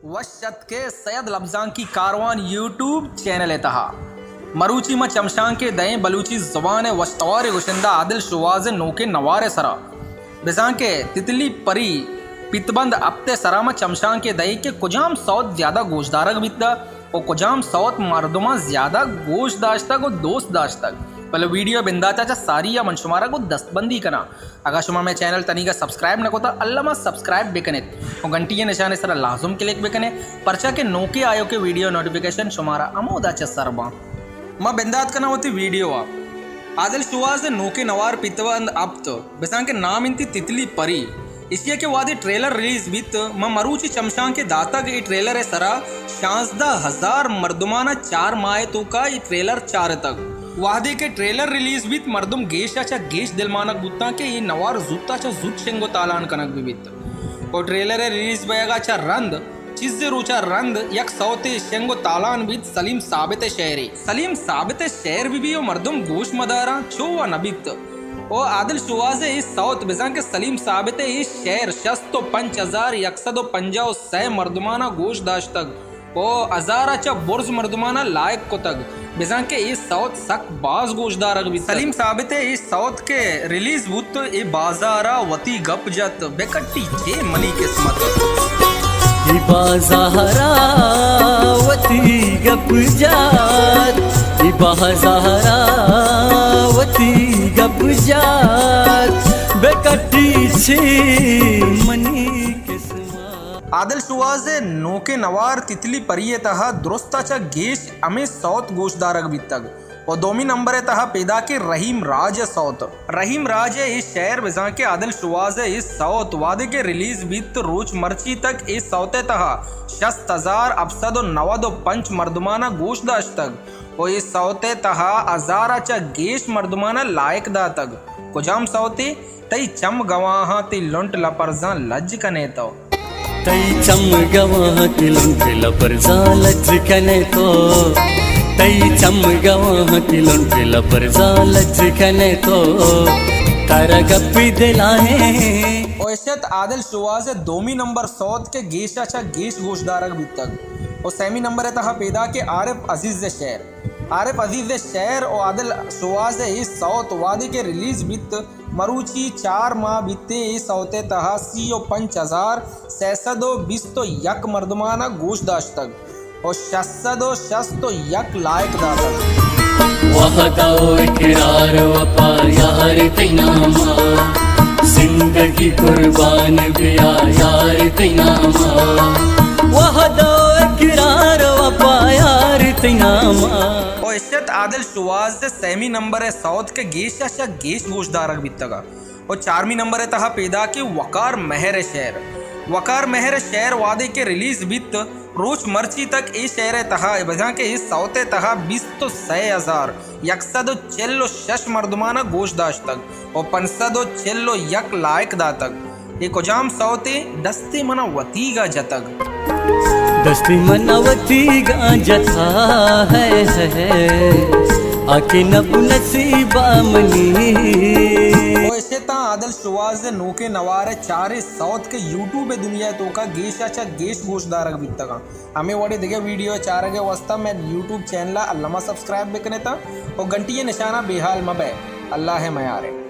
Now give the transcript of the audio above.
وش اتکے سید لبزانکی کاروان YouTube channel ءِ تہا۔ مروچی ما چمشانکے دئیں بلوچی زبان ءِ وشتواریں گشندہ عادل شوہاز ءِ نوکیں نوار ءِ سرا۔ بزاں کہ تتلی پری پیت بند ہپت ءِ سرا ما چمشانکے دئیں کہ کجام سوت زیادہ گوشدارگ بیتگ ءُ کجام سوت مردماں زیادہ گوش داشتگ ءُ دوست داشتگ۔ بلے ویڈیو ءِ بندات ءَ چہ ساری ءَ من شمارا گوں دستبندی کناں۔ اگاں شما مئے چینل تنیگا سبسکرائب نہ کتگ، الما سبسکرائب بکنیت ءُ گھنٹی ءِ نشان ءِ سرا لازم کلک بکنیت، پرچا کہ نوکیں آیوکیں ویڈیو نوٹیفیکیشن شمارا ہمودا چہ سر باں۔ ما بندات کناں وتی ویڈیو ءَ۔ عادل شوہاز ءِ نوکیں نوار پیت بند ہپت، بزاں کہ نام انتی تتلی پری۔ ایشی ءَ کہ وہدے ٹریلر ریلیز بیت، ما مروچی چمشانکے داتگ، اے ٹریلر ءِ سرا شانزدہ ہزار مردماں چار ماہ ءِ توکا اے ٹریلر چارتگ۔ وہدے کہ ٹریلر ریلیز بیت، مردم گیش ءَ چہ گیش دلمانگ بوتاں کہ اے نوار زوت ءَ چہ زوت شنگ ءُ تالان کنگ بہ بیت۔ ءُ ٹریلر ءِ ریلیز بیگ ءَ چہ رند چیزے روچ ءَ رند یک سوتے شنگ ءُ تالان بیت سلیم ثابت ءِ شعرے۔ سلیم ثابت ءِ شعر بہ بی ءُ مردم گوش مداراں، چو وا نہ بیت۔ ءُ عادل شوہاز ءِ اے سوت، بزاں کہ سلیم ثابت ءِ اے شعر شست ءُ پنچ ہزار یک سد ءُ پنجاہ ءُ سئے مردماں گوش داشتگ ءُ ہزار ءَ چہ برز مردماں لائک کتگ، بزاں کہ اے سوت سک باز گوشدارگ بیت۔ سلیم ثابت ءِ اے سوت کہ ریلیز بوت، اے بازار ءَ وتی گپ جت، بہ کٹی چے منی قسمت۔ اے بازار ءَ وتی گپ جت، اے بازار ءَ وتی گپ جت، بہ کٹی چے منی قسمت۔ عادل شوہاز ءِ نوکیں نوار تتلی پری ءِ تہا درست ءَ چہ گیش ہمے سوت گوشدارگ بیتگ ءُ دومی نمبر ءِ تہا پیداکیں رحیم راج ءِ سوت۔ رحیم راج ءِ اے شعر، بزاں کہ عادل شوہاز ءِ اے سوت وہدے کہ ریلیز بیت، روچ مرچی تک اے سوت ءِ تہا شست ہزار ہپت سد ءُ نود ءُ پنچ مردماں گوش داشتگ ءُ اے سوت ءِ تہا ہزار ءَ چہ گیش مردماں لائک داتگ۔ کجام سوتے؟ تئی چم گواہاں تئی لنٹ لپرزاں لج کنے تو۔ تئی چم گواہاں تئی لنٹ لپرزاں لج کنے تو۔ تئی چم گواہاں تئی لنٹ لپرزاں لج کنے تو۔ ترا گپی دلاہیں۔ ءُ ایش ات عادل شوہاز ءِ دومی نمبر سوت کہ گیش ءَ چہ گیش گوشدارگ بیتگ۔ ءُ سیمی نمبر ءِ تہا پیداکیں عارف عزیز ءِ شعر۔ عارف عزیز ءِ شعر ءُ عادل شوہاز ءِ اے سوت وہدے کہ ریلیز بیت، مروچی چار ماہ بیتیں، اے سوت ءِ تہا سی ءُ پنچ ہزار سئے سد ءُ بیست ءُ یک مردماں گوش داشتگ ءُ شش سد ءُ شست ءُ یک لائک داتگ۔ وحدت ءُ اقرار وفا یار تئی نام ءَ، زندگی قربان بیا یار تئی نام ءَ۔ وحدت ءُ اقرار وفا یار تئی نام ءَ۔ ءُ ایش ات عادل شوہاز ءِ سیمی نمبر ءِ سوت کہ گیش ءَ چہ گیش گوشدارگ بیتگ ءُ چارمی نمبر ءِ تہا پیداکیں وقار مہر ءِ شعر۔ وقار مہر ءِ شعر وہدے کہ ریلیز بیت، روچ مرچی تک اے شعر ءِ تہا، بزاں کہ اے سوت ءِ تہا بیست ءُ سئے ہزار یک سد ءُ چل ءُ شش مردماں گوش داشتگ ءُ پنچ سد ءُ چل ءُ یک لائک داتگ۔ اے کجام سوتے؟ دستے منا وتیگا جتگ۔ دستے منا وتیگا جتا ہے، ہے، ہے، آ کہ نبو نصیبا منی۔ ءُ ایش اتاں عادل شوہاز ءِ نوکیں نوار ءِ چاریں سوت کہ یوٹیوب ءِ دنیا ءِ توکا گیش ءَ چہ گیش گوشدارگ بیتگاں۔ ہمے وڑیں دگہ ویڈیو ءِ چارگ ءِ واستہ مئے یوٹیوب چینل ءَ الما سبسکرائب بکنیت ءُ گھنٹی ءِ نشان ءَ بے حال مہ بئے۔ اللہ ءِ میار ات۔